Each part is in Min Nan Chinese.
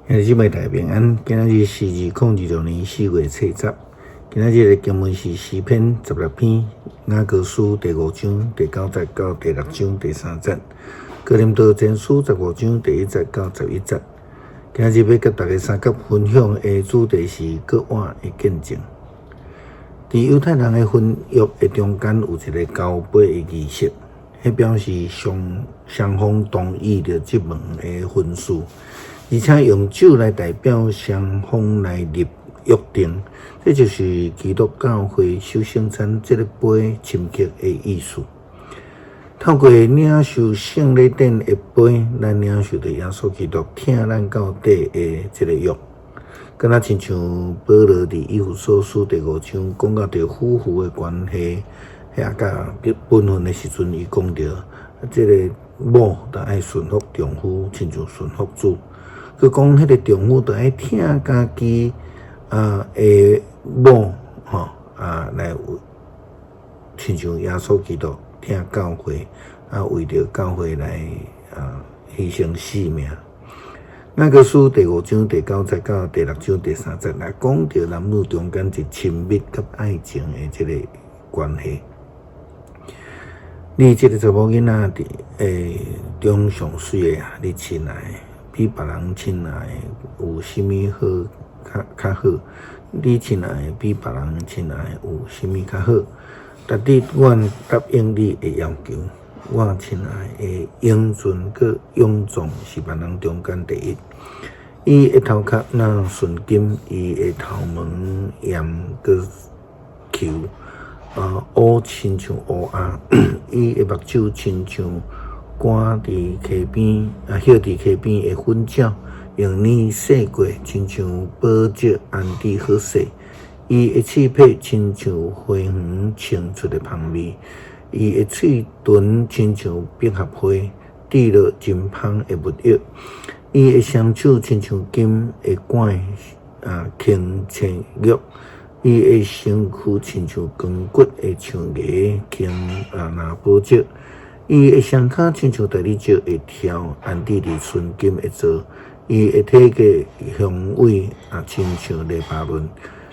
兄弟姊妹大家平安，今仔日是2026年4月初10。今仔日的經文是詩篇16篇，雅歌書第五章第九節到第六章第三節，哥林多前書15章第1節到11節。今仔日欲佮大家相佮分享的主題是割腕的見證。佇猶太人的婚約的中間有一个交杯的儀式，彼表示雙雙方同意著這門的婚事。而且用酒來代表雙方來立約定，這就是基督教會守聖餐這个杯深刻的意思。透過領受聖禮典的杯，咱領受著耶穌基督疼咱到底的這个約。敢若親像保羅佇以弗所書第五章講到著夫婦的關係，遐佮本分的時陣，伊講著這个某著愛順服丈夫，親像順服主。閣講彼个丈夫著愛疼家己的某吼啊，來親像耶穌基督疼教會啊，為著教會來犧牲性命。雅歌書第五章第九節到第六章第三節來講著男女中間一親密佮愛情的這个關係。你這个查某囡仔佇中上媠的啊，你親愛的，比別人親愛的有啥物好較較好？你親愛的比別人親愛的有啥物較好？值得阮答應你的要求。我親愛的英俊閣勇壯是萬人中間第一。伊的頭殼若純金，伊的頭毛嚴閣虯，烏親像烏鴉。伊的目睭親像趕佇溪邊啊，歇佇溪邊的糞鳥，用乳洗過，親像寶石安置好勢。伊的翅皮親像花園清出的芳味，伊的喙唇親像百合花，滴落真芳的蜜液。伊的雙手親像金的管輕切玉。伊的身軀親像光骨的象牙輕藍寶石。伊的雙跤親像大理石的柱，安置佇純金的座。伊的體格雄偉親像黎巴嫩，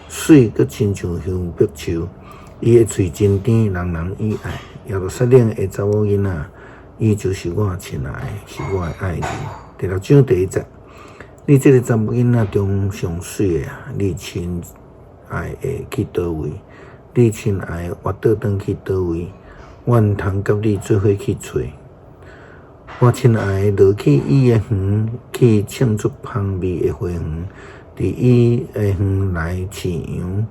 媠閣親像香柏樹。伊的喙真甜，人人喜愛。耶路撒冷的查某囡仔，伊就是我親愛的，是我的愛人。第六章第一節，你這个查某囡仔中上媠的啊，你親愛的去佗位？你親愛的活倒轉去佗位？阮通佮你做伙去揣。我親愛的落去伊的園，去攕出芳味的花園，佇伊的園內飼羊，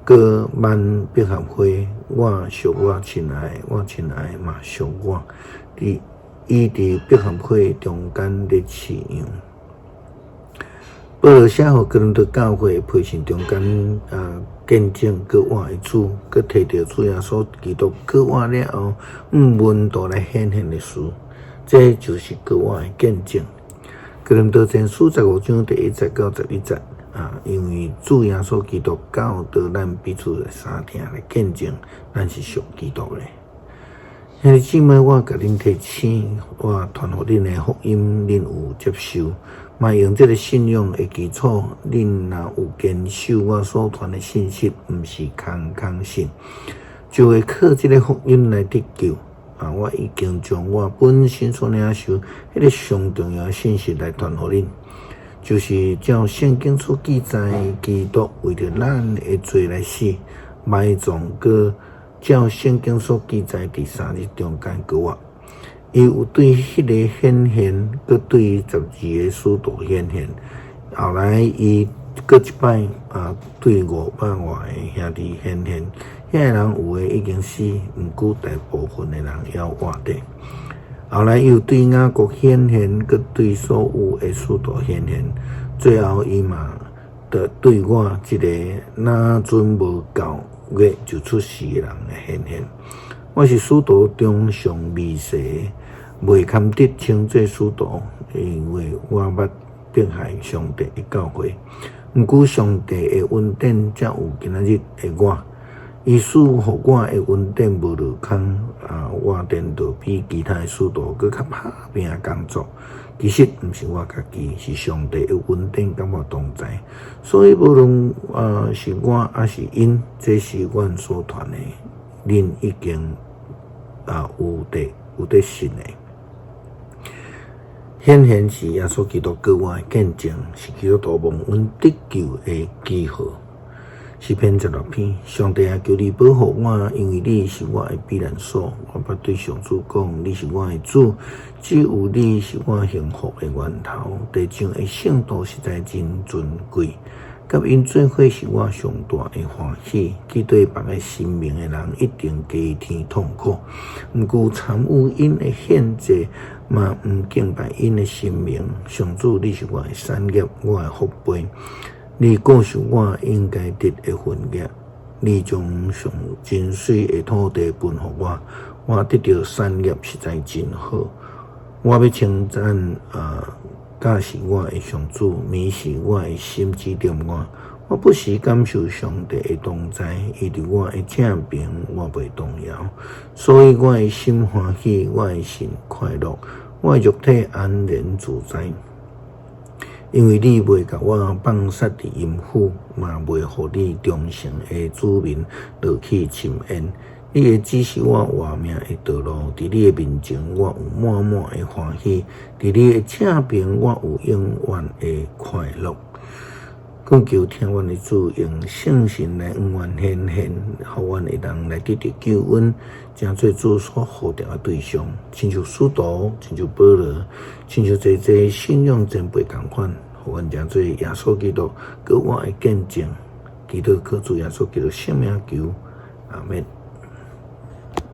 閣挽百合花。我屬我親愛的，我親愛的嘛屬我。佇伊佇百合花中間咧飼羊。保羅寫予哥林多教會的批信中間見證割腕的主，閣提著主耶穌基督割腕了後，向門徒來顯現的事，這就是割腕的見證。哥林多前書15章第1節到11節啊，因為主耶穌基督教導咱彼此來相疼來見證，咱是屬基督的。兄弟姊妹，我共恁提醒，我傳予恁的福音，恁有接受，嘛用這个信仰的基礎，恁若有堅守我所傳的信息，毋是空空信，就會靠這个福音來得救。啊，我已經將我本身所領受彼个上重要的信息來傳予恁，就是照聖經所記載，基督為著咱的罪來死，埋葬，閣照聖經所記載，佇3日中間復活。伊有對彼个顯現，閣對12个使徒顯現。後來伊閣一擺對500外个兄弟顯現。遐个人有的已經死，毋過大部分的人猶活著。後來又對雅各顯現，閣對所有的使徒顯現。最後伊嘛著對我這个若陣無夠月就出世的人顯現。我是使徒中上微細的，袂堪得稱做使徒，因為我捌迫害上帝的教會。毋過上帝的恩典才有今仔日的我。伊賜予我的恩典無落空，啊，我顛倒比其他的使徒閣較拍拚工作。其實毋是我家己，是上帝的恩典佮我同在。所以無論啊是我抑是𪜶，這是阮所傳的，恁已經啊有得信的。顯現時耶穌基督給我的見證，是基督徒蒙恩得救的記號。詩篇16篇，上帝啊，求你保護我，因為你是我的避難所。我捌對上主講，你是我的主，只有你是我幸福的源頭。地上的聖徒實在真尊貴，佮𪜶做伙是我上大的歡喜。去對別个神明的人，一定加添痛苦。毋顧參與𪜶的獻祭，嘛毋敬拜𪜶的神明。上主，你是我的產業，我的福杯。你顧惜我應該得的份額，你將上真媠的土地分予我，我得著產業實在真好。我欲稱讚啊，教示我的上主，明示我的心指點我。我不時感受上帝的同在，伊佇我的正爿，我袂動搖。所以我的心歡喜，我的神快樂，我的肉體安然自在。因為你袂共我放殺佇陰府，嘛袂予你忠誠的子民落去深淵。你會指示我活命的道路，佇你的面前，我有滿滿的歡喜；佇你的正爿，我有永遠的快樂。懇求疼阮的主用聖神來向阮顯現，予阮會當來得著救恩，成做主所呼召的對象，親像使徒，親像保羅，親像濟濟信仰前輩仝款，予阮成做耶穌基督閣我的見證。祈禱靠主耶穌基督聖名求，阿們。